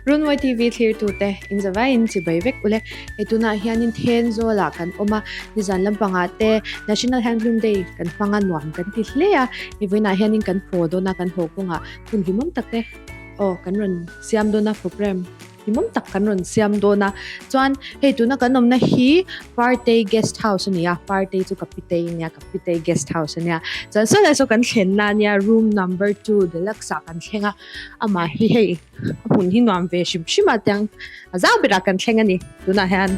Runmawi TV thlirtute in zavaiin chibai vek ule. Hei tunah hianin Thenzawlah kan awm a, nizan lampangah te National Handloom Day kan hmang a, nuam kan ti hle a. Hei vawiinah hianin kan haw dawn a, kan haw kawngah hun hlimawm tak te aw kan rawn siam dawn a program. Hlimawm tak kan rawn siam dawn a, chuan hei tuna kan awmna hi Partei guest house a ni a, Partei chu ka pitei a nia, ka pitei guest house a nia, chuan saw lai saw kan thlenna a nia room number 2 deluxe ah kan thleng a, amah hi hei a hmun hi nuam ve hrim hrim a tiang a zau berah kan thleng a ni tunah hian.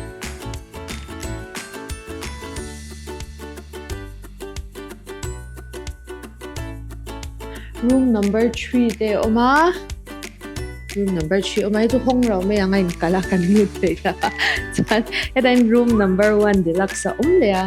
Room number 3 te a awm a. Room number 3 awm a hei chu hawng lo mai ang a inkalh a kan lut thei a chuan hetah room number 1 deluxe a awm leh a.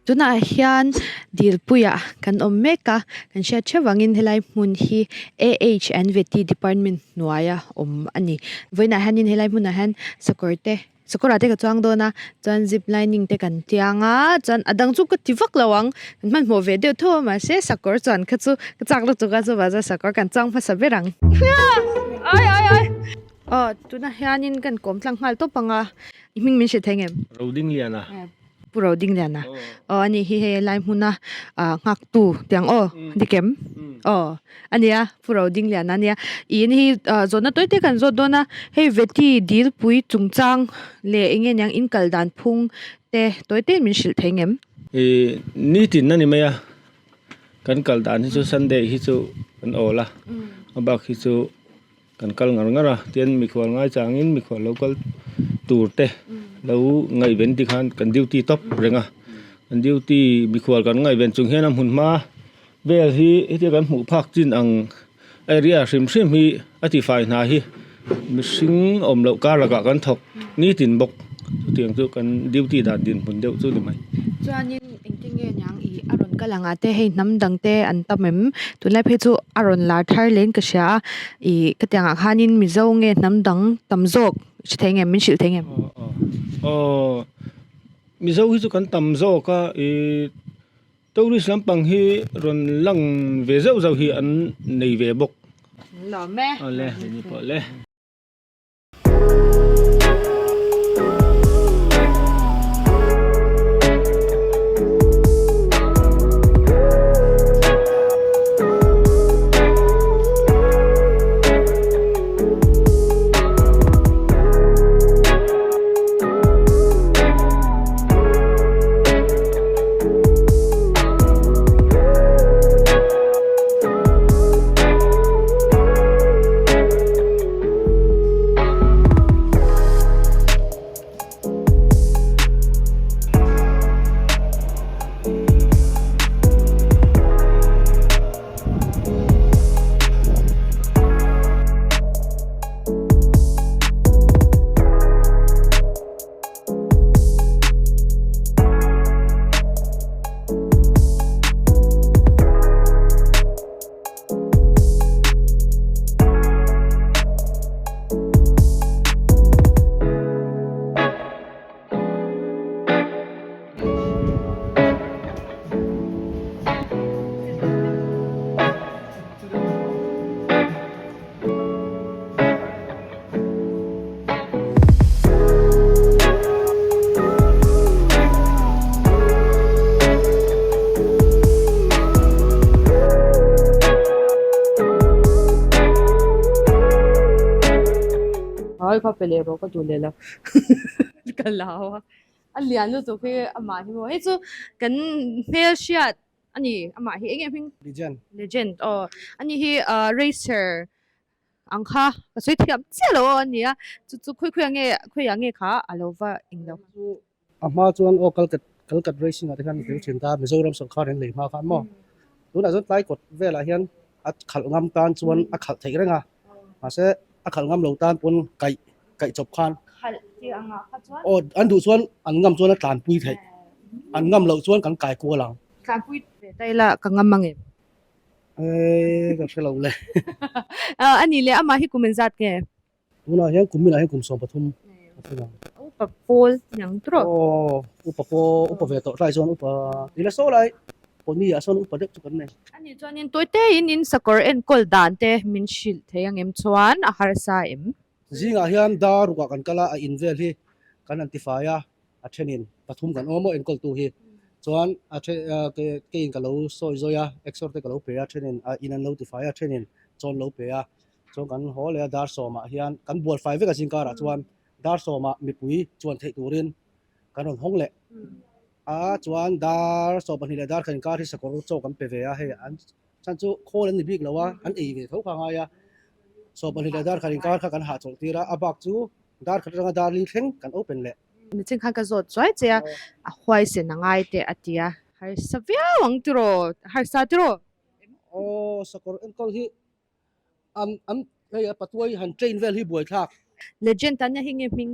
Tunah hian dilpuiah kan awm mek a kan hriat theuh vangin helai hmun hi AH and Vety department hnuaia awm a ni. Vawiinah hianin helai hmunah hian sakawr te Sakawrah te ka chuang dawn a, chuan zip lining te kan tiang a, chuan a dang chu ka ti vak lo ang, kan hmanhmawh ve deuh tho a mahse sakawr chuan kha chu ka chak lutuk a chuvang chuan sakawr kan chuang hmasa ber ang. Ai ai ai aw tunah hianin kan kawm tlang nghal tawp ang a, i hming min hre thei ngem? Rodingliana. Pu Rodingliana aw ani hi hei lai hmuna ah nghaktu tiang aw dikem aw ania Pu Rodingliana ania ih ni hi ah zawhna tawi te kan zawt dawn a hei veti dilpui chungchang leh eng nge niang in kal dan phung te tawi te min hrilh thei ngem. Ih nitin a ni mai a kan kal dan hi chu Sunday hi chu kan awl a a bak hi chu. Kan kal ngar ngar a, tian mikhual ngaichangin mikhual lo kal tur te lo ngaihven ti khan kan duty tawp reng a, kan duty mikhual kan ngaihven chung hian a hmun hma vel hi hetia kan hmuh phak chin ang area hrim hrim hi a tifai hna hi mihring awm loh kar lakah kan thawk nitin bawk chutiang chu kan duty dan dinhmun deuh chu ni mai. Chuanin engtin nge niang i a rawn kal ang ah te hei hnam dang te an tam em tunlai phei chu a rawn lar thar hle in ka hria a ih ka tiang ah khanin mizo nge hnam dang tam zawk hre thei ngem min hrilh thei ngem. Aw mizo hi chu kan tam zawk a ih tourist lampang hi rawn lang ve zauh zauh hi an nei ve bawk. Lawm e. Awle ni pawh le. Ai kha pe leh rawh ka duh leh lo ka lau a a lian lutuk hi amah hi maw hei chu kan hmel hriat a ni amah hi eng nge hming Legend legend aw ani hi ah racer ang kha ka sawi thiam chiah lo a ni a chu chu khawi khawi ah nge khawi ah nge kha a lo va eng lo. Chu a hma chuan aw kalkat kalkat racing ah te khan tel thin ta Mizoram sawrkar in lei hma khan maw tunah chuan tlai kawt velah hian a khalh ngam tan chuan a khalh theih reng a mahse a khalh ngam lo tan pawn kaih kaih chawp khan khalh tih ang ah kha chuan aw an duh chuan an ngam chuan a tlanpui theih an ngam loh chuan kan kai kual ang. Tlanpui ve ta ila ka ngam ang em? Eee ka hre lo le. A nih leh amah hi kum engzat nge? Tunah hian kum minah hian kum 13 a thleng ang. Upa pawl niang tawh. Aw upa pawl upa ve tawh tlai chuan upa ila saw lai. Pony ah sawn upa deuh chu kan nei. Ani chuanin tawite in in sakawr enkawl dan te min hrilh thei ang em chuan a harsa em? Zingah hian dar rukah kan kal a, a in vel hi kan han tifai a, a thenin pathum kan awm maw enkawltu hi. Chuan a then keiin ka lo sawi zawi a, exer te ka lo pe a, thenin a in an lo tifai a, thenin chaw an lo pe a. Chuan kan haw leh a, dar sawmah hian kan bual fai vek a zingkarah chuan dar sawmah mipui chuan theih turin kan rawn hawng leh a chuan dar 12 leh dar khat inkar hi sakawr chaw kan pe ve a hei an chhan chu khawl an ni bik lo a an ei ve tho kha ngai a 12 leh dar khat inkar kha kan hahchawlh tir a a bak chu dar khat atanga dar li thleng kan open leh. Nichin khan ka zawt chuai che a a huaisen a ngai teh a ti a harsa viau ang tiraw harsa tiraw. Aw sakawr enkawl hi An an hei a patuai han train vel hi buai thlak. Legend ania hi nge hming?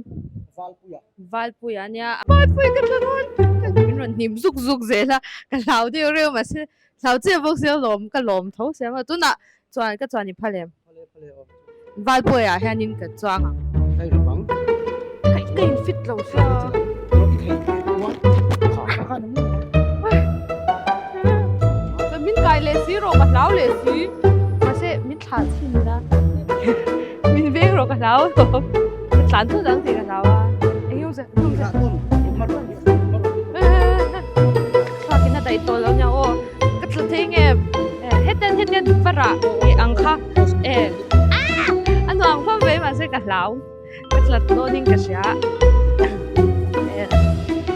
Valpuia. Valpuia ania. Valpui ka tla dawn. Min rawn hnim zuk zuk zel a, ka hlau deuh reuh mahse hlau chiah bawk sia lawm ka lawm tho sia maw tunah chuan ka chuan i phal em? Phal e phal e aw. Valpuia hianin ka chuang ang. Thei lo bang. Ka ka in fit lo sia. I thei kha kha ni. Min kai leh si rawh ka hlau leh si. Mahse min thlah chhin la. Min veng rawh ka hlau rawh. Ka tlan thut ang tih ka hlau a. Eng emaw zet eng emaw zet. Thluakin a daih tawh lo nia aw. Ka tla thei nge hetian hetian farah tih ang kha e a nuam khawp mai mahse ka hlau. Ka tlat dawnin ka hria.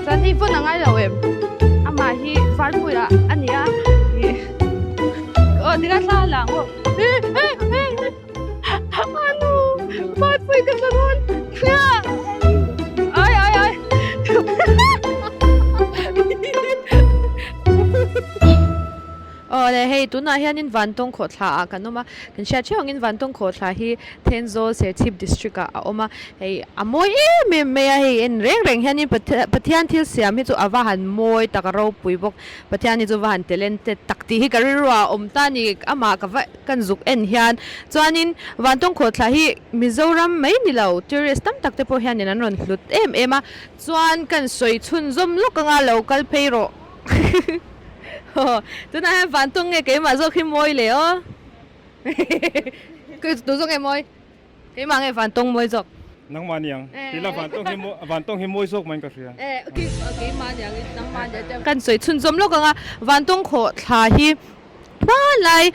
Chuan hei phone a ngai lo em? Amah hi Valpuia a ni a. Aw tika thla a lang aw. Anu! Valpui ka tla dawn. Ai ai ai. Aw le hei tunah hianin Vantawng khawhthla ah kan awm a, kan hriat theuh angin Vantawng khawhthla hi Thenzawl Serchhip District ah a awm a, hei a mawi em em mai a, hei en reng reng hianin Pathian thil siam hi chu a va han mawi tak a ropui bawk, Pathian hi chu va han talented tak tih hi ka rilru ah a awm ta a ni, amah ka va kan zuk en hian chuanin Vantawng khawhthla hi Mizoram mai ni lo tourist tam tak te pawh hianin an rawn hlut em em a, chuan kan sawi chhunzawm lawk anga lo kal phei rawh. Tunah hian Vantawng nge keimah zawk hi mawi le aw. Tu zawk nge mawi? Keimah nge Vantawng mawi zawk? Nangmah niang. Tila Vantawng hi Vantawng hi mawi zawk maiin ka hria. Keimah niang nangmah niang. Kan sawi chhunzawm lawk ang a, Vantawng khawh thla hi hmanlai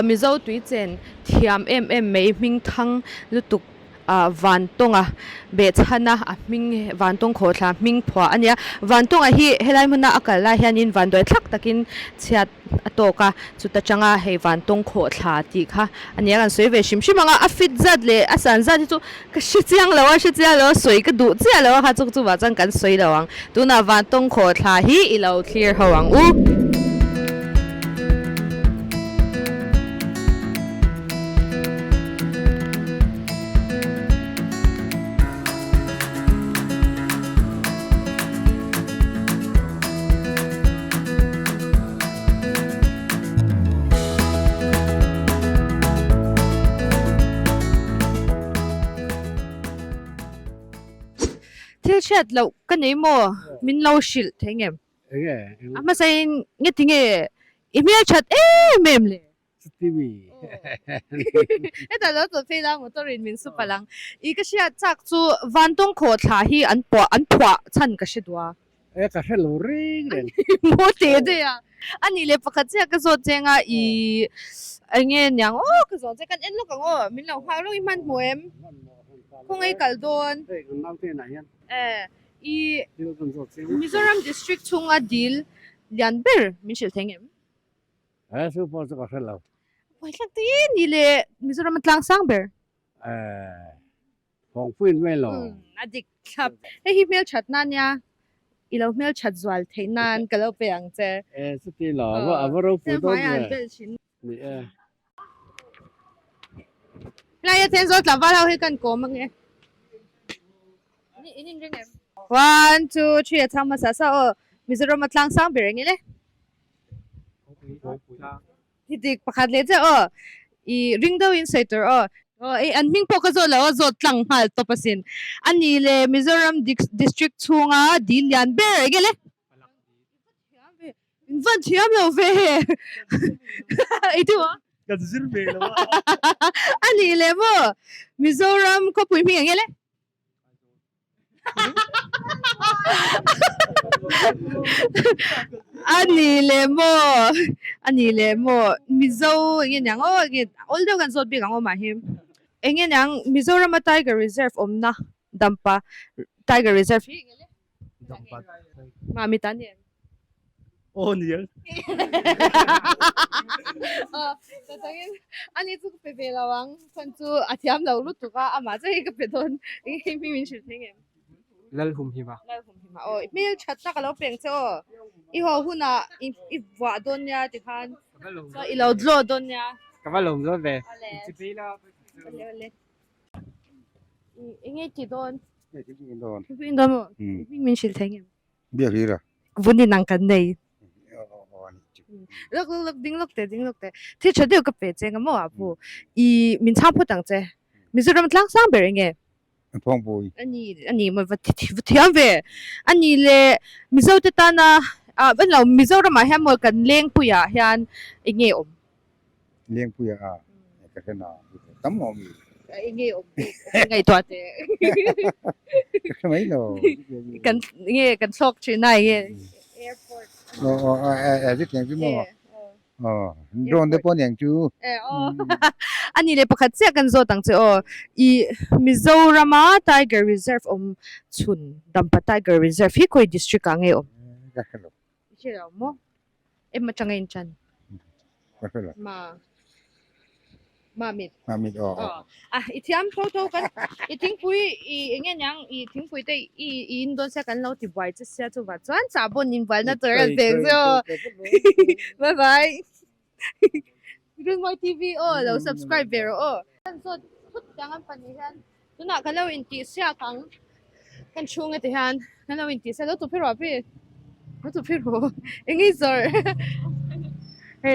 Mizo tuichen thiam em em mai hmingthang lutuk Vantawnga behchhana a hming Vantawng khawhthla hming phuah a nia. Vantawnga hi helai hmuna a kal lai hianin vanduai thlak takin chhiat a tawk a, chuta tanga hei Vantawng khawhthla tih kha a nia kan sawi ve hrim hrim ang a, a fit zat leh a san zat hi chu ka hre chiang lo a, hre chiang lo a sawi ka duh chiah lo a kha chu chuvah chuan kan sawi lo ang. Tunah Vantawng khawhthla hi i lo thlir ho ang u. Thil hriat loh ka nei maw? Min lo hrilh thei ngem? A hmasain nge tinge i hmelthat em em le? Chuti mi. Hetah lo tawh phei la motor in min su palh ang. I ka hriat chak chu Vantawng khawh thla hi an puah an phuah chhan ka hre duh a. E ka hre lo reng reng. Maw teh daih a. A nih leh pakhat chiah ka zawt cheng a i eng nge niang aw ka zawt che kan en lawk ang aw min lo nghak lawk i hmanhmawh em? Khawngaih kal dawn. Hei kan naute inah hian. E i Mizoram district chhunga dil lian ber min hrilh thei ngem? He chu pawh chu ka hre lo. Buaithlak te i ni le Mizoram a tlang sang ber. Eh, Thawngpuiin mai lo. A dik thlap. Hei hi hmelthat na nia, i lo hmelthat zual theih nan ka lo pe ang che. Eh, chuti lo, a va ropui dawn ve. Ni e. Helai a Thenzawl tlangval ho hi kan kawm ange. In inring em? One, two, three a chhang hmasa sa aw. Mizoram a tlang sang ber eng ile? Hi dik pakhat leh chiah aw. I ring deuh in sawi tur aw. Aw ei an hming pawh ka zawt lo a zawt tlang nghal tawp asin. A ni le Mizoram District chhunga dil lian ber eng ile? In van thiam lo ve. Ei tu maw? Kan zir ve lo a. A nih leh maw? Mizoram khawpui hming eng nge le? A nih leh maw? A nih leh maw? Mizo eng nge niang aw eng nge awl deuh kan zawt bik ang aw mah hi. Eng nge niang Mizorama Tiger Reserve awmna Dampa Tiger Reserve hi eng nge le? Dampa. Mami ta ni em? Aw ni ang. Aw, chutangin ani chu ka pe ve lo ang, chuan chu a thiam lo lutuk a, amah chu hei ka pe dawn, hei hming min hrilh thei ngem? Lalhumhima. Lalhumhima aw, i hmel that na ka lo peng che aw, i haw hunah i vuah dawn nia tikhan, chuan i lo draw dawn nia. Ka va lawm dawn ve. Awle. Awle awle. Eng nge ti dawn? Thingpui in dawn. Thingpui in dawn maw? Hming min hrilh thei ngem? Biak hlir a. Vun in ang kan nei. Lawk lawk lawk ding lawk teh ding lawk teh. Thil tha deuh ka pe che nga maw ah pu. I min chhang phawt ang che. Mizoram tlang sang ber eng nge? Phawngpui. Ani ani maw va thiam ve. Ani le Mizo te tana ah lo Mizoram ah hian maw kan lengpui ah hian eng nge awm? Lengpuia a ka hre na tam awm i. Enge awm bik ngaihtuah teh. Ka hre mai lo. Kan nge kan thlawk thin a enge airport. Aw aw aw zet ang chu maw. Aw drone te pawh aniang chu. E aw ani leh pakhat chiah kan zawt ang che aw i Mizorama Tiger Reserve awm chhun Dampa Tiger Reserve hi khawi district ah nge awm? Ka hre lo. I hre lo maw? Em atanga in chan. Ka hre lo. Ma. Ma mit. Ma mit aw. Aw. Ah i thiam tho tho kan i thingpui i enge niang i thingpui te i i in dawn sia kan lo ti buai che sia chuvah chuan sahbawn in bualna tur an pek chu aw. Bye bye. Rinmawi TV aw lo subscribe ve rawh aw. Kan zawt thut tiang an pahnih hian tunah kan lo intih siak ang kan chhunga ti hian kan lo intih siak lo tu phir rawh pi lo tu phir rawh eng nge zawrh e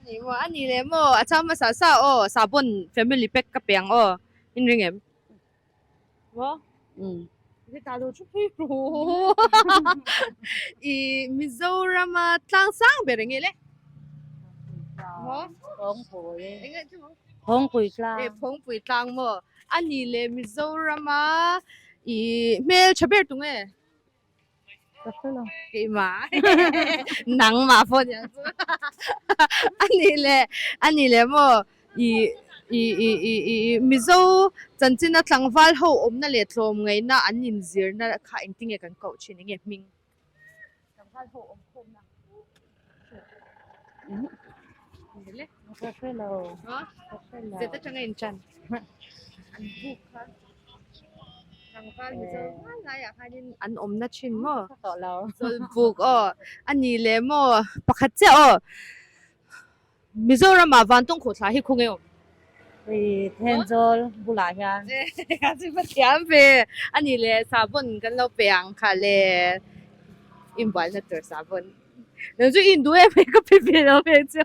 ani maw ani leh maw a chang hmasa sa aw sahbawn family pack ka pe ang aw in ring em. Maw? Heta lo thu phei ru. I Mizorama tlang sang ber enge le? Maw? Phawngpui. Enge chu maw? Phawngpui tlang. E Phawngpui tlang maw? Ani le Mizorama i hmel tha ber tu nge? Ka hre lo. Keimah. Nangmah pawh niang chu. Ani le ani le maw i i i i i Mizo chanchina tlangval ho awmna leh tlawm ngaihna an inzirna kha engtinge kan koh thin enge hming? Tlangval ho awm khawmna. Ka hre lo. Ka hre lo. Zet atanga inchan. An buk kha. Tlangval Mizo hman laiah khanin an awmna thin maw? Ka tawh lo. Zawlbuk aw. A ni leh maw? Pakhat chiah aw. Mizoramah Vantawng khawhthla hi khawnge awm? Hei Thenzawl bulah hian. Ka chu va thiam ve. A ni leh sahbawn kan lo pe ang kha le. Inbualna tur sahbawn. Nang chu i induh em mai ka pe ve lo ve chu.